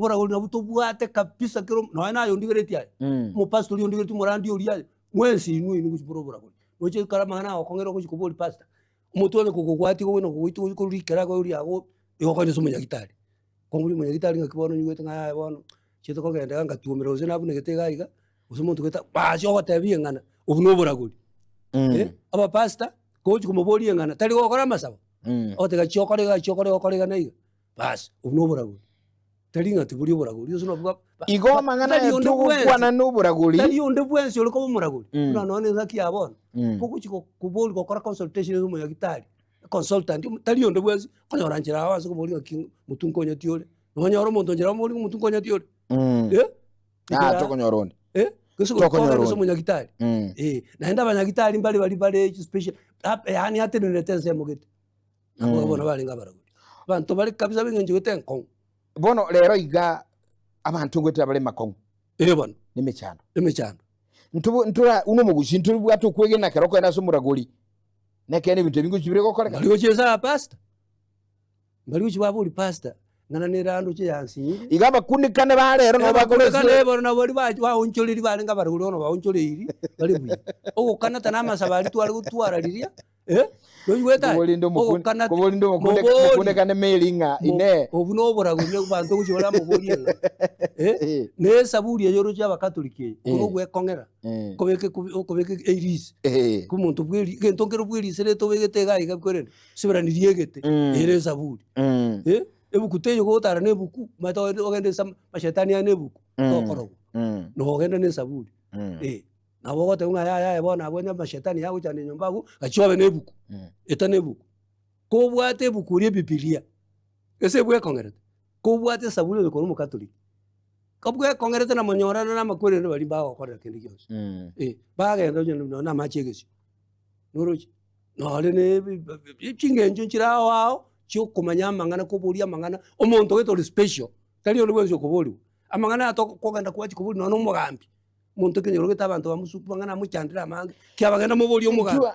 Oboragori nabwo tobwate kabisa kera omo nonya naye ondigeretie aye, omopastor oria ondigeretie omorandi oria aye, mwensi inwe inwe gochia more oboragori. Noche ekero amang'ana agokong'era ogochia koboria pastor, omotwe onye kogogwatia igo bono kogoita gochia korwa rikere ago oria ago, igo okoenda ase omonyagitari. Okoboria omonyagitari ng'aki bono nyigwete ng'a yaya bono, chiete kogenda iga ngatuomera gose nabunegete iga iga, gose omonto gete baas ogotebia eng'ana, obwo na oboragori. Abapastor, kogochia komoboria eng'ana, tari gokora amasabo, ogoteba chia okore iga chia okore iga okore iga na iga, baas obwo na oboragori. Tari ng'a tibori oboragori gose nobwo ba- Igo ba- amang'ana tari aya onde bwensi, togokwana noboragori. tari onde bwensi ore koba omoragori, buna nonye na engaki ya bono, kogochi go- kobori gokora consultation ase omonyagitari, econsultant, tari onde bwensi okonyora nchera ago ase koboria ng'aki motwe nkonyeti ore, nonyore omonto nchera omoborie ng'a motwe nkonyeti ore, eh? Ah, Nchera- tokonyora onde. eh, gose Tokonyora gokogenda ase onde. omonyagitari, eh, naende abanyagitari mbare baria bare special, yaani atenenerete ensemo gete. Nabo bono barenge abaragori. Abanto bare kabisa b'engencho gete enkong'u. Bono rero iga abanto ngoetera bare makong'u Ee bono, nemechando. emechando. Ntobo ntora buna omogusi ntoribwate okwegena ekero okoenda ase omoragori, nekeene ebinto ebi ngochi bire gokoreka. Mbari gochia ase abapastor, mbari gochia baboria pastor, ng'ana nere ande oche yansinyire. Iga abakunikane ba rero nabo bakore ase. Abakunikane bono nabo baria ba baonchoreria barenge abaragori bono baonchoreiri bare buya. Ogokanata na amasabo aria tware gotwara riria. Eh, noigwete aye? Koborinde omokun- Ogokana- koborinde omokunde- mobori. omokundekane meri ng'a Mo- inee Obwo noboragori abanto gochia bare amoborie ng'a eh, Eh. na esaburi eye oroche abakatoliki eye, Eh. ore ogwekong'era, Eh. okobeka ekubi okobeka erisi, Eh. ko omonto bweri egento nkere bweriserete obegete iga iga korende, siberani riegete, Mm. ere esaburi. Mm. Eh, ebuku teiyo gotara na ebuku, omanyete ogende ogende ase amashetani aya na ebuku, Mm. tokorogwa, Mm. nogenda na esaburi, Mm. eh. Nabo ogoteba ng'a yaya aye bono abwo onye amashetani yagochanda enyomba abwo, gachia obe na ebuku, eta na ebuku. Kobwate ebuku eria ebibilia, ase bwekong'erete, kobwate esaburi onye kore omokatoliki, kobwekong'erete na monyorana na amakweri rende baria mbagokorera kende gionsi. Eh, bagenda onye nonye na amache egesio, noroche? Nore na ebi chingencho nchire ao ao, chiokomanya amang'ana koboria amang'ana, omonto gete ore special, tari onde bwensi okoboriwa. Amang'ana aya tokogenda kwachia koboria nonye na omogambi. Omonto ekenyoro gete abanto bamosuku bang'ana amochandere amange, kiabagenda moborie omogambi.